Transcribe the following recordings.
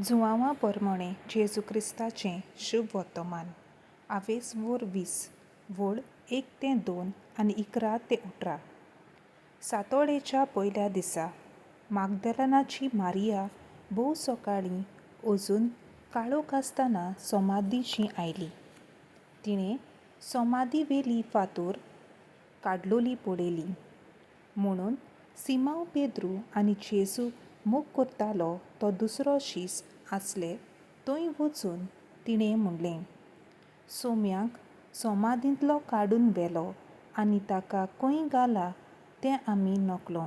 जुआंवा परमणें जेजू क्रिस्ताचें शुभ वर्तमान आवेस वोर 20 वळ 1 ते 2 आनी 11 ते 18. सातोळेच्या पयल्या दिसा मागदलनाची मारिया भोव सकाळीं अजून काळोख आसतना समाधीशी आयली. तिणें समाधी वेली फातोर काडलोली पळयली. म्हणून सिमांव पेद्रू आनी जेजू मोग करतालो तो दुसरो शीस आसले थंय वचून तिणें म्हणलें, सोम्याक समाधींतलो काडून व्हेलो आनी ताका खंय घाला तें आमी नकळो.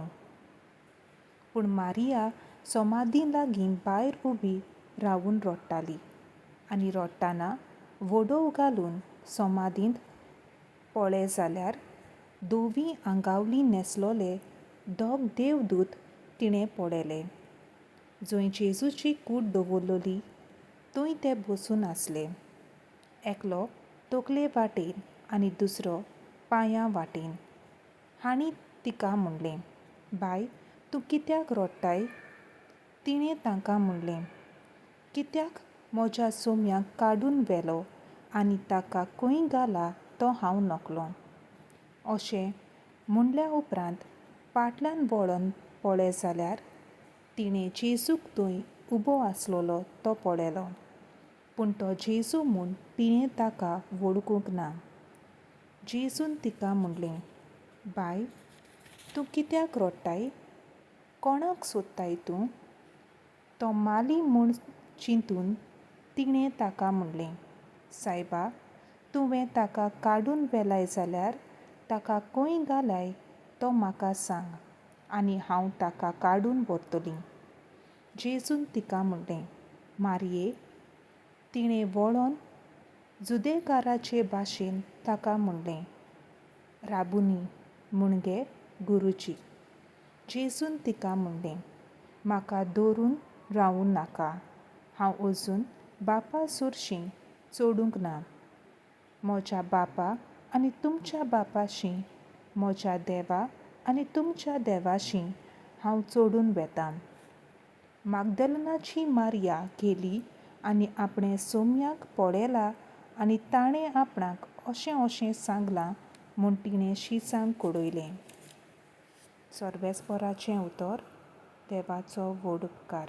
पूण मारिया समाधी लागीं भायर उबी रावून रडटाली आनी रडटना वडोव घालून समाधींत पळय जाल्यार धवी आंगावली न्हेसलोले दोग देवदूत तिणें पळयले. जंय जेजूची कूड दवरलोली थंय ते बसून आसले. एकलो तकले वाटेन आनी दुसरो पांयां वाटेन. हांणी तिका म्हणलें, बाय तूं कित्याक रडटाय? तिणें तांकां म्हणलें, कित्याक म्हज्या सोम्याक काडून व्हेलो आनी ताका खंय घाला तो हांव नकळो. अशें म्हणल्या उपरांत फाटल्यान वळोन पळय जाल्यार तिणें जेजूक थंय उबो आसलेलो तो पळयलो. पूण तो जेजू म्हूण तिणें ताका वळखूंक ना. जेजून तिका म्हणलें, बाय तूं कित्याक रडटाय? कोणाक सोदताय तूं? तो माली म्हूण चिंतून तिणें ताका म्हणलें, सायबा, तुवें ताका काडून व्हेलाय जाल्यार ताका खंय घालाय तो म्हाका सांग आनी हांव ताका काडून व्हरतलीं. जेजून तिका म्हणलें, मारये. तिणें वळोन जुदेकाराचे भाशेन ताका म्हणलें, राबुनी, म्हणजे गुरुजी. जेजून तिका म्हणलें, म्हाका धरून रावूं नाका, हांव अजून बापा सुरशी चडूंक ना. म्हज्या बापा आनी तुमच्या बापाशी, म्हज्या देवा आनी तुमच्या देवाशी हांव चडून वेतां. मागदलनाची मारिया गेली आनी आपणें सोम्याक पळयला आनी ताणें आपणाक अशें अशें सांगलां म्हूण तिणें शिसांक कळयलें. सर्वेस्पराचें उतर. देवाचो व्हड उपकार.